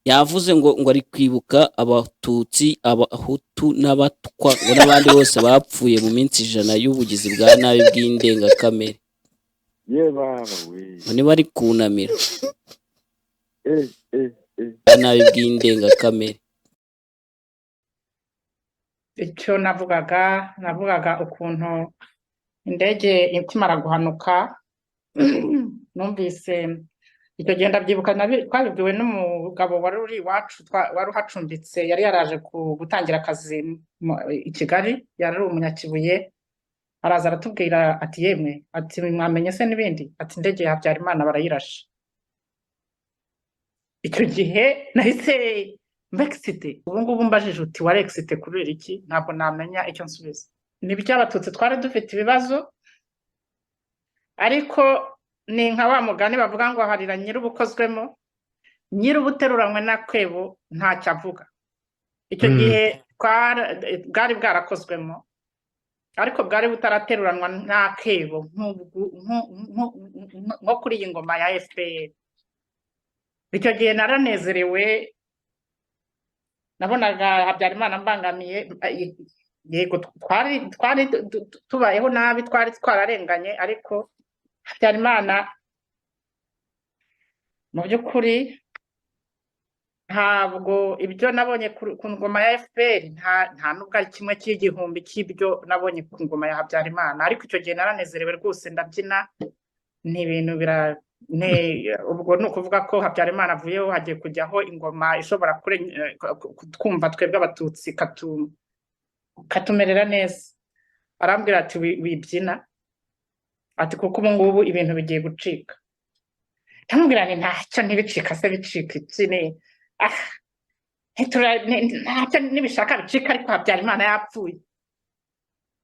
Yavuze ngo ari kwibuka Abatutsi, Abahutu n'Abatwa, ngo n'abandi bose bapfuye mu minsi 100 y'ubugizi bwa nabi bw'indengakamere. Ye baba we! Ngo niba ari kunamira Eh, eh, eh. bwa nabi bw'indengakamere. Icyo navugaga ukuntu indege ikimara guhanuka, numvise icyo gihe, ndabyibuka, twabibwiwe n'umugabo wari uri iwacu, wari uhacumbitse, yari yaraje gutangira akazi i Kigali, yari umunyakibuye. Araza aratubwira ati: "Yemwe," ati, "mwamenye se n'ibindi?" Ati: "Indege ya Habyarimana barayirashe." Icyo gihe nahise mba excité. Ubu ngubu mbajije uti: "Wari excité kubera iki?" Ntabwo namenya icyo nsubiza. Ni Abatutsi twari dufite ibibazo, ariko ni nka wa mugani bavuga ngo harira nyir'ubukozwemo, nyir'ubuteruranywe n'akebo ntacyo avuga. Icyo gihe bwari bwarakozwemo, ariko bwari butarateruranwa n'akebo nko kuri iyi ngoma ya FPR. Icyo gihe naranezerewe, nabonaga Habyarimana mbangamiye. Yego, twari tubayeho nabi, twari twararenganye, ariko Habyarimana mu by'ukuri ntabwo ibyo nabonye ku ngoma ya FPR nta nubwo ari kimwe cy'igihumbi cy'ibyo nabonye ku ngoma ya Habyarimana. Ariko icyo gihe naranezerewe rwose, ndabyina. Ni ibintu bira ubwo ni ukuvuga ko Habyarimana avuyeho, hagiye kujyaho ingoma ishobora kutwumva twebwe Abatutsi, katumerera neza. Arambwira ati: "Wibyina," ati, "kuko ubu ngubu ibintu bigiye gucika." Ndamubwira nti: "Ntacyo, ntibicika se bicika iki?" Ni ah, ntacyo, nibishaka bicika, ariko Habyarimana yapfuye.